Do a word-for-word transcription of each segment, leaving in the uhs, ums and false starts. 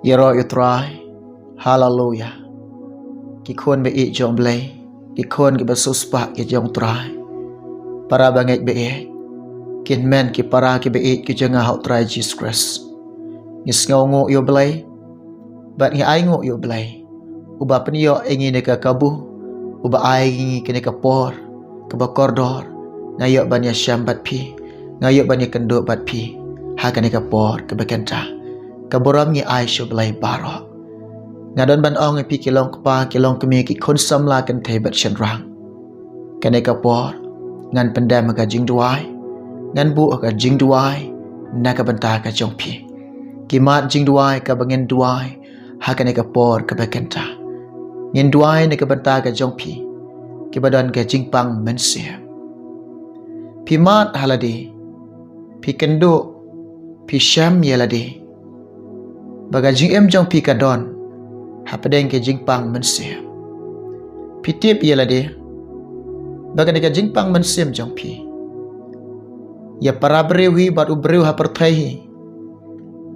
Ïaroh ïa u Trai. Haleluya. Ki khun ba ïeit jong u Blei, ki khun kiba siewspah ki jong u Trai. Para bangeit ba ïeit, ki hynmen ki para kiba ïeit ki jong nga ha u Trai Jisu Khrist. Ngi sngewnguh ïa u Blei bad ngi ainguh ïa u Blei uba pynïoh ïa ngi na ka kabu, uba ai ïa ngi kane ka por kaba kordor. Nga ïoh ban ïashem bad phi, nga ïoh ban ïakynduh bad phi ha kane ka por kaba kynta. Ka burom ngi ai sha u Blei baroh. Nga don ban ong ïa phi ki long kpa, ki long kmie, ki khun samla kynthei bad shynrang, kane ka por ngan pyndem ha ka jingduwai, ngan buh ha ka jingduwai na ka bynta ka jong phi. Ki mat jingduwai kaba ngin duwai ha kane ka por kaba kynta. Ngin duwai na ka bynta ka jong phi kiba don ka jingpang mynsiem. Phi mad ha lade, phi kynduh, phi shem ïa lade ba ka jingim jong phi ka don hapdeng ka jingpang mynsiem. Phi tip ïa lade ba kane ka jingpang mynsiem jong phi, ïa para briew hi bad u briew ha pyrthei hi,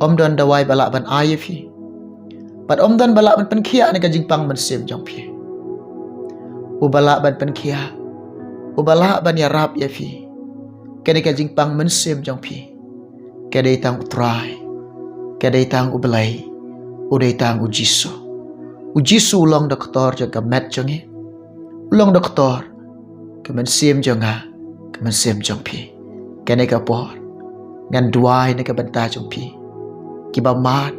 ym don dawai ba lah ban ai ïa phi, bad ym don ba lah ban pynkhiah na ka jingpang mynsiem jong phi. Uba lah ban pynkhiah, uba lah ban ïarap ïa phi, kane ka jingpang mynsiem jong phi, ka dei tang u Trai, ka dei tang u Blei, u dei tang u Jisu. U Jisu u long doktor jong ka met jong ngi, u long doktor ka mynsiem jong nga, ka mynsiem jong phi. Kane ka por ngan duwai na ka bynta jong phi kiba mad,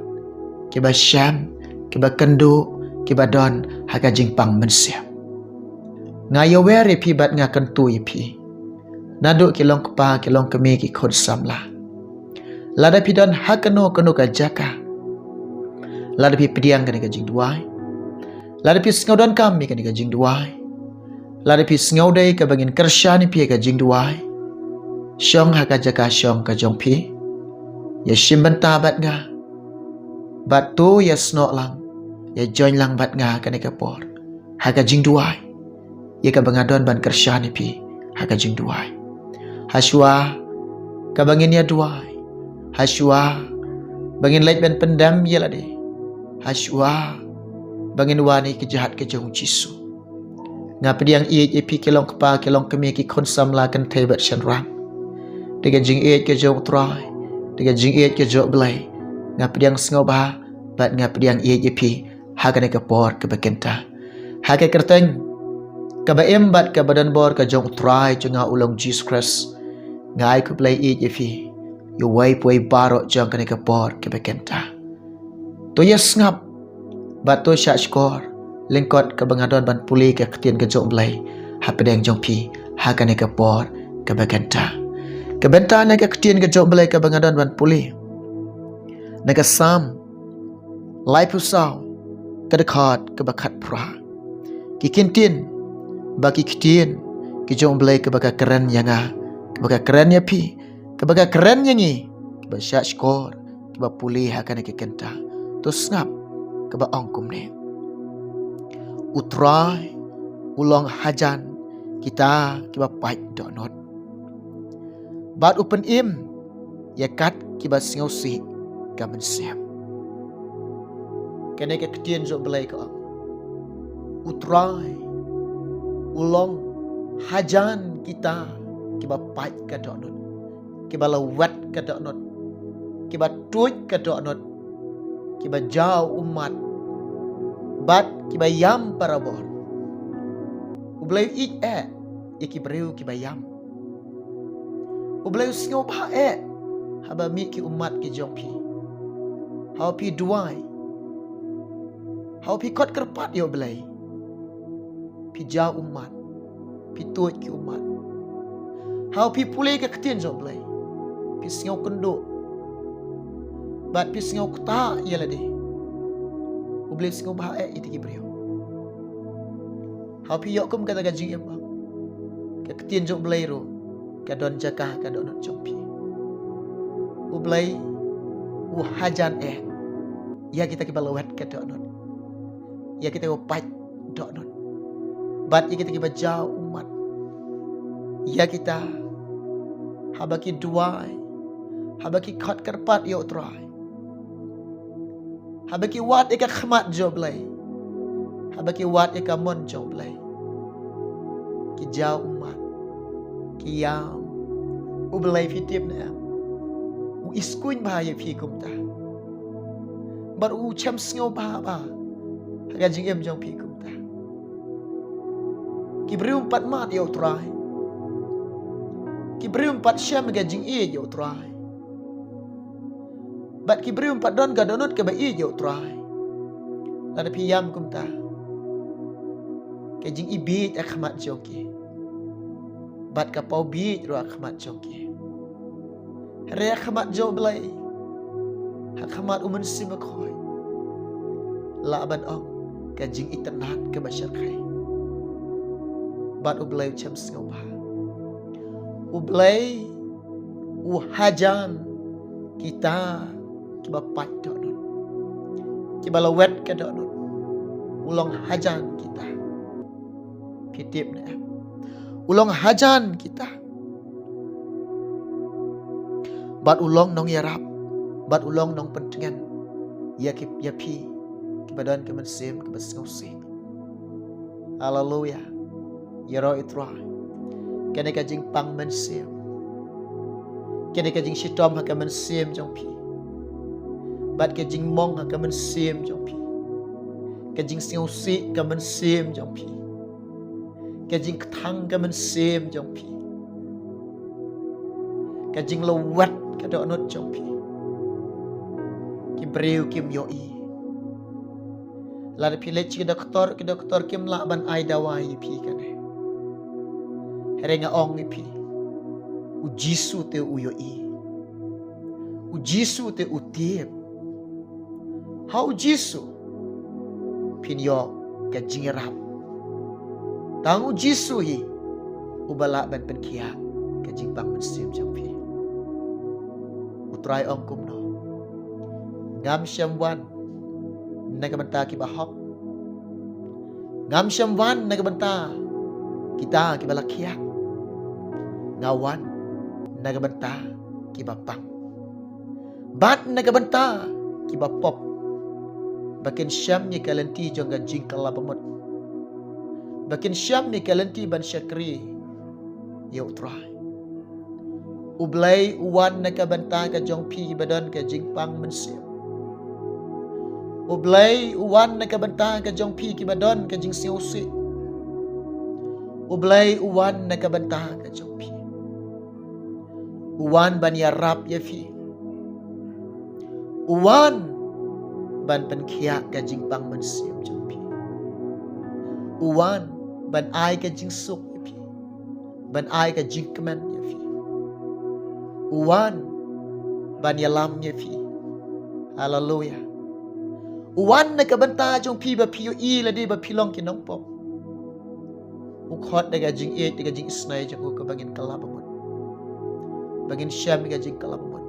kiba shem, kiba kynduh, kiba don ha ka jingpang mynsiem. Nga ïawer ïa phi bad nga kyntu ïa phi, naduh ki long kpa, ki long kmie, ki khun samla. Lada phi don ha kano kano ka jaka, lada phi pdiang kane ka jingduwai, lada phi sngew donkam ïa kane ka jingduwai, lada phi sngew dei kaba ngin kyrshan ïa phi ha ka jingduwai, shong ha ka jaka shong ka jong phi, ïashim bynta bad nga, bad to ïasnoh lang, ïa join lang bad nga kane ka por ha ka jingduwai, ïa kaba nga don ban kyrshan ïa phi ha ka jingduwai. Hashwa kaba ngin ïa duwai, hashwa ba ngin leit ban pyndem ïa lade, hashwa ba ngin wan ïa ka jingïaid ka jong u Jisu, nga pdiang ïeit ïa phi ki long kpa, ki long kmie, ki khun samla kynthei bad shynrang. Da ka jingïeit ka jong u Trai, da ka jingïeit ka jong u Blei, nga pdiang sngewbha bad nga pdiang ïeit ïa phi ha kane ka por kaba kynta. Ha ka kyrteng kaba im bad kaba don bor ka jong u Trai jong nga u long Jisu Khrist, nga ai khublei ïeit ïa phi, ïa uwei pa uwei baroh jong kane ka por kaba kynta. To ïasngap bad to shahshkor lyngkot kaba nga don ban pule ka ktien ka jong u Blei hapdeng jong phi ha kane ka por kaba kynta. Ka bynta na ka ktien ka jong u Blei kaba nga don ban pule, na ka Salm laiphew saw, ka dkhot kaba khatphra. Ki ktien, ba ki ktien ki jong u Blei kaba ka kren ïa nga, kaba ka kren ïa phi, kaba ka kren ïa ngi kiba shahshkor kiba pule ha kane ka kynta. To sngap kaba ong kumne: U Trai u long hajan kita kiba pait dohnud, bad u pynim ïa kat kiba sngewsih ka mynsiem. Kane ka ktien jong u Blei ka ong, U Trai u long hajan kita kiba pait ka dohnud, kiba lawet ka dohnud, kiba tuid ka dohnud, kiba jaw ummat, bad kiba ïam barabor. U Blei u ïeit eh ïa ki briew kiba ïam. U Blei u sngewbha eh haba mih ki ummat ki jong phi. Haba phi duwai, haba phi khot kyrpad ïa u Blei, phi jaw ummat, phi tuid ki ummat. Haba phi pule ka ktien jong u Blei, phi sngew kynduh bad phi sngew ktah ïa lade, u Blei u sngewbha eh ïa kita ki briew. Haba phi ïoh kum kata ka jingim, ka ktien jong u Blei ruh ka don jaka ha ka dohnud jong phi. U Blei u hajan eh ïa kita kiba lawet ka dohnud, ïa kita kiba pait dohnud, bad ïa kita kiba jaw ummat. Ïa kita, haba ki duwai, haba ki khot kyrpad ïa u Trai, Haba ki wad ïa ka khmat jong U Blei, haba ki wad ïa ka mon jong U Blei, ki jaw ummat, ki ïam. U Blei, phi tip ne em, u iskuiñ bha ïa phi kumta. Bad u shem sngewbha bha ha ka jingim jong phi kumta. Ki briew ym pat mad ïa U Trai. Ki briew ym pat shem ka jingïeit ïa U Trai. Bad ki briew ym pat don ka dohnud kaba ïeit ïa U Trai. Lada phi ïam kumta, ka jingïeit ha khmat jong ki, bad ka paw bieit ruh ha khmat jong ki. Hynrei ha khmat jong U Blei, ha khmat U Mynsiem Bakhuid, lah ban ong ka jingitynnad kaba shyrkhei. Bad U Blei u shem sngewbha. U Blei u hajan kita kiba pait dohnud, kiba lawet ka dohnud. U long hajan kita. Phi tip ne em? U long hajan kita. Bad u long nongïarap, bad u long nongpyntngen ïa ki, ïa phi kiba don ka mynsiem kaba sngewsih. Haleluya. Ïaroh ïa U Trai. Kane ka jingpang mynsiem, kane ka jingshitom ha ka mynsiem jong phi, bad ka jingmong ha ka mynsiem jong phi, ka jingsngewsih ka mynsiem jong phi, ka jingkthang ka mynsiem jong phi, ka jinglawet ka dohnud jong phi, ki briew kim ïohi. Lada phi leit sha ki doktor, ki doktor kim lah ban ai dawai ïa phi kane. Hynrei nga ong ïa phi, U Jisu te u ïohi. U Jisu te u tip. Ha U Jisu phin ïoh ka jingïarap. Tang U Jisu hi uba lah ban pynkhiah ka jingpang mynsiem jong phi. U Trai ong kumno: Ngam shym wan na ka bynta kiba hok. Ngam shym wan na ka bynta kita kiba la khiah. Nga wan na ka bynta kiba pang, bad na ka bynta kiba pop, ba kin shem ïa ka lynti jong ka jingkylla bamut, ba kin shem ïa ka lynti ban shakri ïa U Trai. U Blei u wan na ka bynta ka jong phi kiba don ka jingpang mynsiem. U Blei u wan na ka bynta ka jong phi kiba don ka jingsngewsih. U Blei u wan na ka bynta ka jong phi. U wan ban ïarap ïa phi. U wan ban pynkhiah ka jingpang mynsiem jong phi. U wan ban ai ka jingsuk ïa phi, ban ai ka jingkmen ïa phi. U wan ban ïalam ïa phi. Haleluya. U wan na ka bynta jong phi ba phi ïohi lade ba phi long ki nongpop. U khot da ka jingïeit, da ka jingisnei jong u kaba ngin kylla bamut, ba ngin shem ïa ka jingkylla bamut,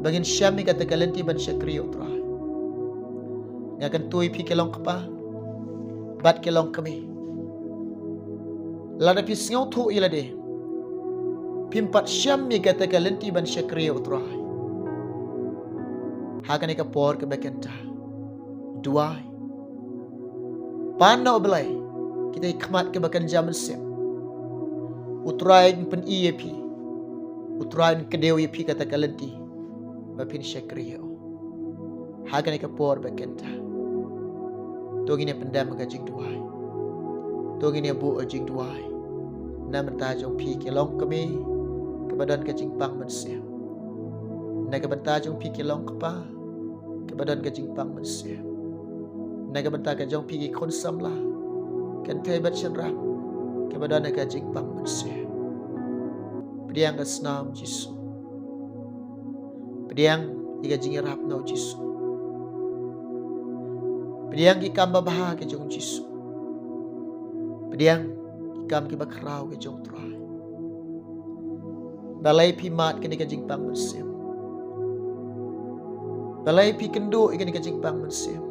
ba ngin shem ïa kata ka lynti ban shakri ïa U Trai. Nga kyntu ïa phi ki long kpa bad ki long kmie, lada phi sngewthuh ïa lade phim pat shem ïa kata ka lynti ban shakri ïa U Trai, ha kane ka por kaba kynta, duwai. Pan na U Blei kita ki khmat kiba kynja mynsiem. U Trai un pyni ïa phi, U Trai un kdew ïa phi kata ka lynti ba phin shakri ïa u. Ha kane ka por ba kynta, to ngin ïa pyndem ka jingduwai. To ngin ïa buh ka jingduwai na ka bynta jong phi ki long kmie kaba don ka jingpang mynsiem, na ka bynta jong phi ki long kpa kaba don ka jingpang mynsiem, na ka bynta ka jong phi ki khun samla, kynthei bad shynrang kaba don ka jingpang mynsiem. Pdiang ka snam Jisu. Pdiang ïa ka jingïarap na U Jisu. Pdiang ki kam babha ki jong U Jisu. Pdiang ki kam kiba khraw ki jong U Trai. Balei phi mad kane ka jingpang mynsiem? Balei phi kynduh ïa kane ka jingpang mynsiem?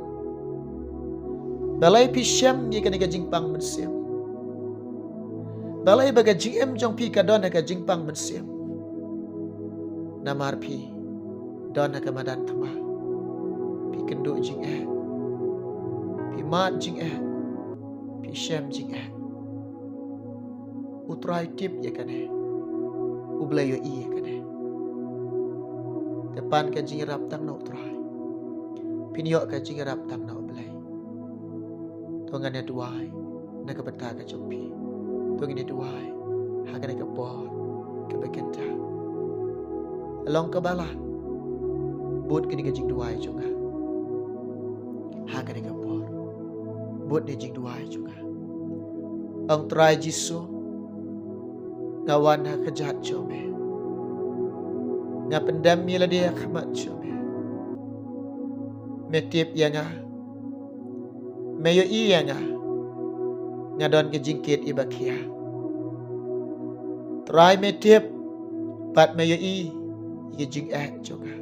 Balei phi shem ïa kane ka jingpang mynsiem? Balei ba ka jingim jong phi ka don ha ka jingpang mynsiem? Namar phi don ha ka madan thma. Phi kynduh jingeh, phi mad jingeh, phi shem jingeh. U Trai tip ïa kane. U Blei ïohi ïa kane. Te pan ka jingïarap tang na U Trai. Phin ïoh ka jingïarap tang na U Blei. To ngin ïa duwai na ka bynta ka jong phi. To ngin ïa duwai ha kane ka por kaba kynta. Long kaba lah, bud kane ka jingduwai jong nga. Ha kane ka por, bud ne jingduwai jong nga. Ong Trai Jisu, nga wan ha ka jingïeit jong me. Nga pyndem ïa lade ha khmat jong me. Me tip ïa nga. Me ïohi ïa nga. Nga don ka jingkit iba khia. Trai me tip bad me ïohi ïa ka jingeh jong nga.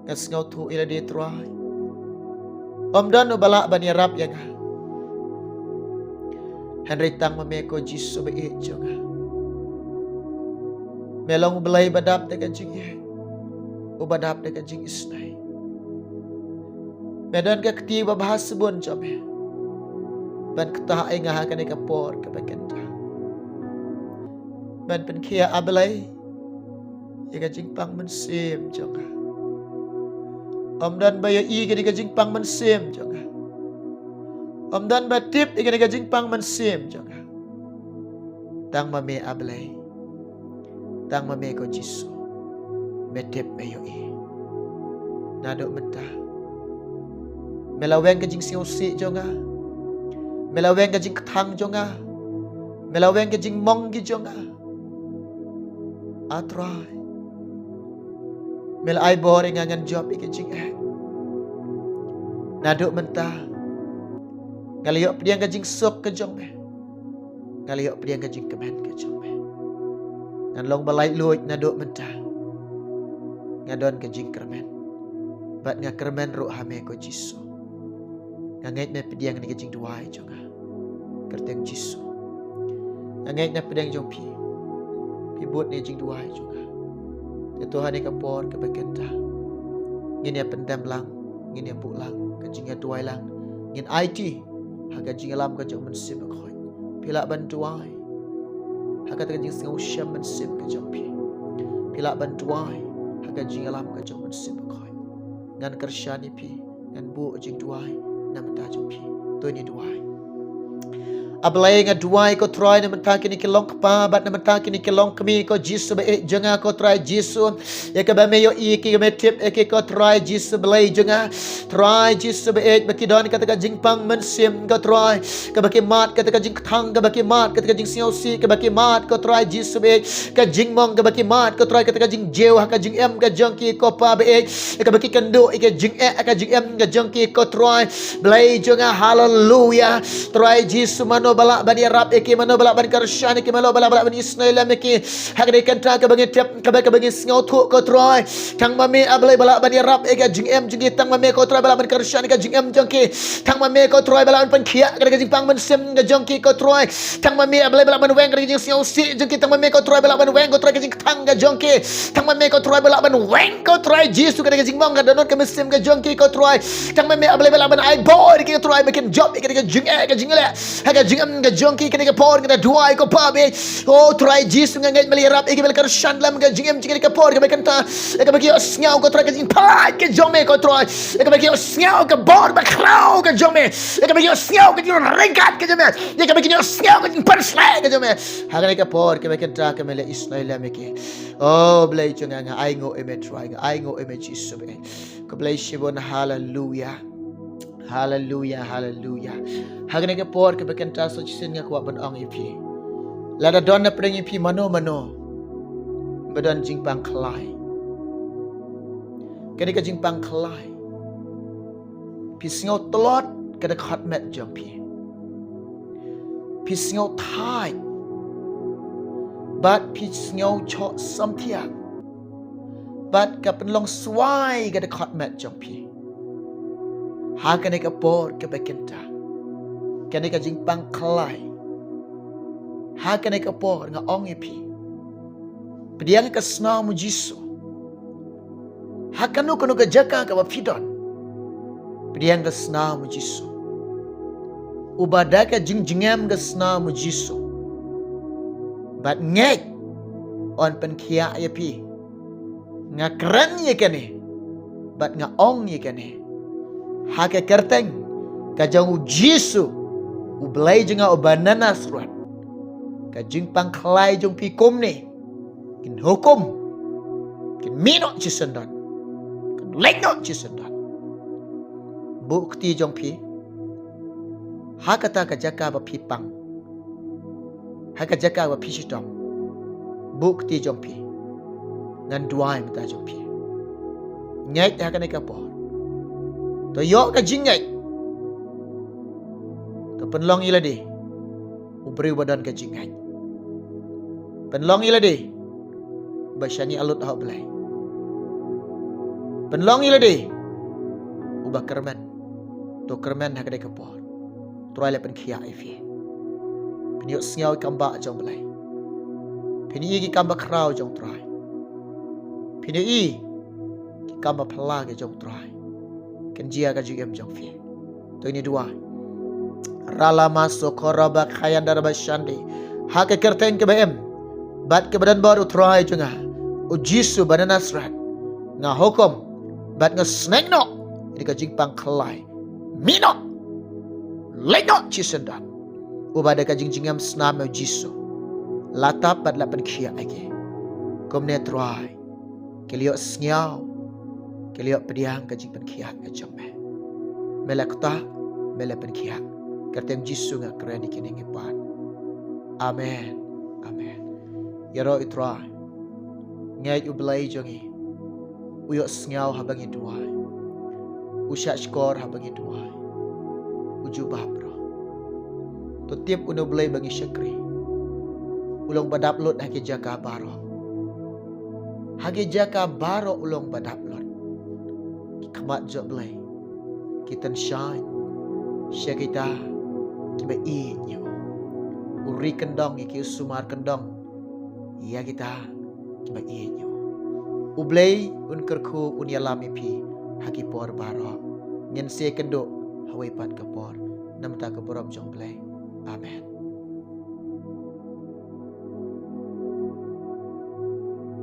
Nga sngewthuh ïa lade Trai. Ym don uba lah ban ïarap ïa nga. Hynrei tang ma me ko Jisu ba ïeit jong nga. Me long U Blei ba dap da ka jingïeit, uba dap da ka jingisnei. Me don ka kti babha sbun jong me ban ktah ïa nga ha kane ka por kaba kynta. Ban pynkhiah A Blei ïa ka jingpang mynsiem jong nga. Ym don ba ïohi ïa kane ka jingpang mynsiem jong nga. Ym don ba tip ïa kane ka jingpang mynsiem jong nga. Tang ma me A Blei. Tang ma me ko Jisu. Me tip me ïohi. Naduh mynta, me la weng ka jingsngewsih jong nga. Me la weng ka jingkthang jong nga. Me la weng ka jingmong ki jong nga. A Trai, me la ai bor ïa nga ngan jop ïa ka jingeh. Naduh mynta, nga la ïoh pdiang ka jingsuk ka jong me. Nga la ïoh pdiang ka jingkmen ka jong me. Ngan long ba laitluid naduh mynta. Nga don ka jingkyrmen. Bad nga kyrmen ruh ha me ko Jisu. Nga ngeit me pdiang ïa ka jingduwai jong nga. Kyrteng Jisu. Nga ngeit na pdeng jong phi. Phi bud ïa ka jingduwai jong nga. Te to ha kane ka por kaba kynta, ngin ïa pyndem lang, ngin ïa buh lang ka jingïaduwai lang. Ngin aiti ha ka jingïalam ka jong U Mynsiem Bakhuid. Phi lah ban duwai ha kata ka jingsngewsih mynsiem ka jong phi. Phi lah ban duwai ha ka jingïalam ka jong U Mynsiem Bakhuid. Ngan kyrshan ïa phi, ngan buh jingduwai na bynta jong phi. To ngin ïa duwai. A Blei, nga duwai ko Trai na bynta kine ki long kpa bad na bynta kine ki long kmie ko Jisu ba ïeit jong nga ko Trai Jisu. Ïa kaba me ïohi, ïa kaba me tip ïa ki ko Trai Jisu Blei jong nga. Trai Jisu ba ïeit, ba ki don kata ka jingpang mynsiem ko Trai, kaba ki mad kata ka jingkthang, kaba ki mad kata ka jingsngewsih, kaba ki mad ko Trai Jisu ba ïeit, ka jingmong, kaba ki mad ko Trai kata ka jingjiew ha ka jingim ka jong ki ko Pa ba ïeit. Kaba ki kynduh ïa ka jingeh ha ka jingim ka jong ki ko Trai Blei jong nga. Haleluya. Trai Jisu, mano ba lah ban ïarap ïa ki, mano ba lah ban kyrshan ïa ki, mano ba lah, ba lah ban isynei lem ïa ki ha kane ka kynta kaba ngi tip, kaba, kaba ngi sngewthuh ko Trai. Tang ma me A Blei ba lah ban ïarap ïa ka jingim jong ki, tang ma me ko Trai ba lah ban kyrshan ïa ka jingim jong ki. Tang ma me ko Trai ba lah ban pynkhiah ïa ka jingpang mynsiem ka jong ki ko Trai. Tang ma me A Blei ba lah ban weng ka jingsngewsih jong ki, tang ma me ko Trai ba lah ban weng ko Trai ka jingkthang ka jong ki. Tang ma me ko Trai ba lah ban weng ko Trai Jisu ka jingmong ka dohnud ka mynsiem ka jong ki ko Trai. Tang ma me A Blei ba lah ban ai bor ïa ki ko Trai ba kin jop ïa ka jingeh ka jingleh ha ka jingim ka jong ki. Kane ka por nga duwai ko Pa ba ïeit. O Trai Jisu, nga ngeit me la ïarap ïa ki, me la kyrshan lem ka jingim jong ki kane ka por kaba kynta. Ïa kaba ki ïohsngew ko Trai ka jingpyllait ka jong me ko Trai. Ïa kaba ki ïohsngew ka bor bakhraw ka jong me. Ïa kaba ki ïohsngew ka jingryngkat ka jong me. Ïa kaba ki ïohsngew ka jingpynshlur ka jong me. Ha kane ka por kaba kynta kaba me la isynei lem ïa ki. O Blei jong nga, nga ainguh ïa me Trai, nga ainguh ïa me Jisu ba ïeit. Khublei shibun, haleluya. Haleluya, haleluya. Ha kane ka por kaba kynta sa shisien nga kwah ban ong ïa phi. Lada don na pdeng ïa phi mano mano ba don jingpang khlaiñ. Kane ka jingpang khlaiñ. Phi sngew tlot ka dkhot met jong phi. Phi sngew thait. Bad phi sngew choh samthiah. Bad ka pynlong swai ka dkhot met jong phi. Ha kane ka por kaba kynta. Kane ka jingpang khlaiñ. Ha kane ka por nga ong ïa phi. Pdiang ka snam u Jisu. Ha kano kano ka jaka kaba phi don, pdiang ka snam u Jisu. Uba da ka jingjngem ka snam u Jisu, bad ngeit, yn pynkhiah ïa phi. Nga kren ïa kane, bad nga ong ïa kane, ha ka kyrteng ka jong u Jisu, u Blei jong nga uba na Nasareth, ka jingpang khlai jong phi kumne kin hukum, kin mih noh shisyndon, kin leit noh shisyndon. Buh kti jong phi ha kata ka jaka ba phi pang, ha ka jaka ba phi shitom. Buh kti jong phi. Ngan duwai mynta jong phi. Ngeit ha kane ka por. To ïoh ka jingngeit. To pynlong ïa lade u briew ba don ka jingngeit. Pynlong ïa lade ba shaniah lut ha u Blei. Pynlong ïa lade uba kyrmen. To kyrmen ha kane ka por. Trai la pynkhiah ïa phi. Phin ïohsngew ïa ki kam ba jong u Blei. Phin ïohi ki kam ba khraw jong u Trai. Phin ïohi ki kam ba phylla ki jong u Trai. Kan jia ka jingim jong phi. To ngin ïa duwai. Rala maso kora ba khayan dara ba shandi. Ha ka kyrteng kaba im bad kaba don bor u Trai jong nga, u Jisu ba na Nasareth, nga hukum bad nga sneng noh ïa ka jingpang khlai. Mih noh. Leit noh shisyndon. Uba da ka jingjngem snam u Jisu, la tap bad la pynkhiah ïa ki. Kumne Trai, ki la ïohsngew, ki la ïoh pdiang ka jingpynkhiah ka jong me. Me la ktah, me la pynkhiah. Kyrteng Jisu nga kren ïa kine ngi pan. Amen. Amen. Ïaroh ïa u Trai. Ngeit u Blei jong ngi u ïohsngew haba ngi duwai. U shahshkor haba ngi duwai. U jubab ruh. To tip une u Blei ba ngi shakri, u long ba dap lut ha ki jaka baroh. Ha ki jaka baroh u long ba dap lut. Ki khmat jong u Blei ki tyngshaiñ sha kita kiba ïeit ïa u. U ri kyndong ïa ki, u sumar kyndong ïa kita kiba ïeit ïa u. U Blei un kyrkhu, un ïalam ïa phi ha ki por baroh. Ngin sa ïakynduh ha kawei pat ka por. Namar ka burom jong u Blei. Amen.